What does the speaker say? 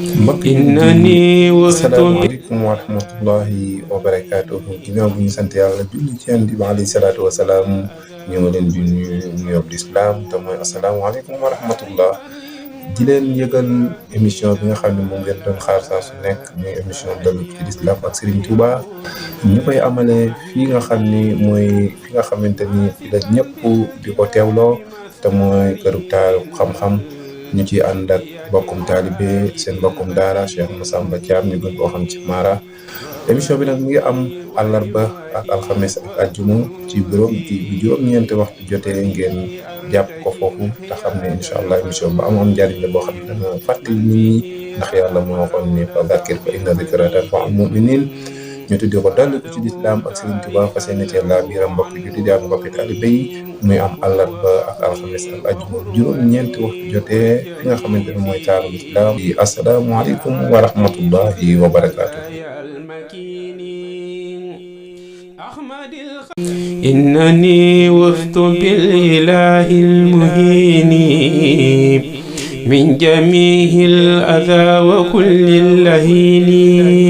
mbokk yi asalaamaaleykum wa rahmatullahi wa barakaatuhu ginnaaw bu ñu sant yàlla julli ci yonent bi alayhi salaatu wa salaam ñu ngi leen di nuyu nuyoob lislaam te mooy asalaamaaleykum wa rahmatullah di leen yëgal émission bi nga xam ne moom ngeen doon xaar saa su nekk muy émission Dalloo ci lislaam ak Serigne Touba ñu koy amalee fii nga xam ni mooy fi nga xamante ni fi la ñëpp di ko teewloo te mooy këru taal xam-xam ñu ci ànd ak bokkum taalibe seen bokkum daara Cheikh Massamba Thiam ñu gën koo xam ci Mara émission bi nag mu ngi am àllarba ak alxames ak àjjuma ci bu juróom-ñeenti waxtu jotee ngeen jàpp ko foofu te xam ne incha allah émission ba am njariñ la boo xam ne dana fàttali nit ñi ndax yàlla moo waxoon ni fa zakkir fa inna zikraa tanfa'ul mu'miniin ñu tuddee ko Dalloo ci lislaam ak Serigne Touba fas yéene ci laa biiram mbokki jullit ak mbokki taalibe yi muy am àllarba ak alxames ak àjjuma juróom-ñeenti waxtu jotee fi nga xamante ne mooy taaru lislaam yi asalaamaaleykum wa rahmatullahi wa barakaatu. إنني وفت بالإله المهين من جميع الأذى وكل اللهين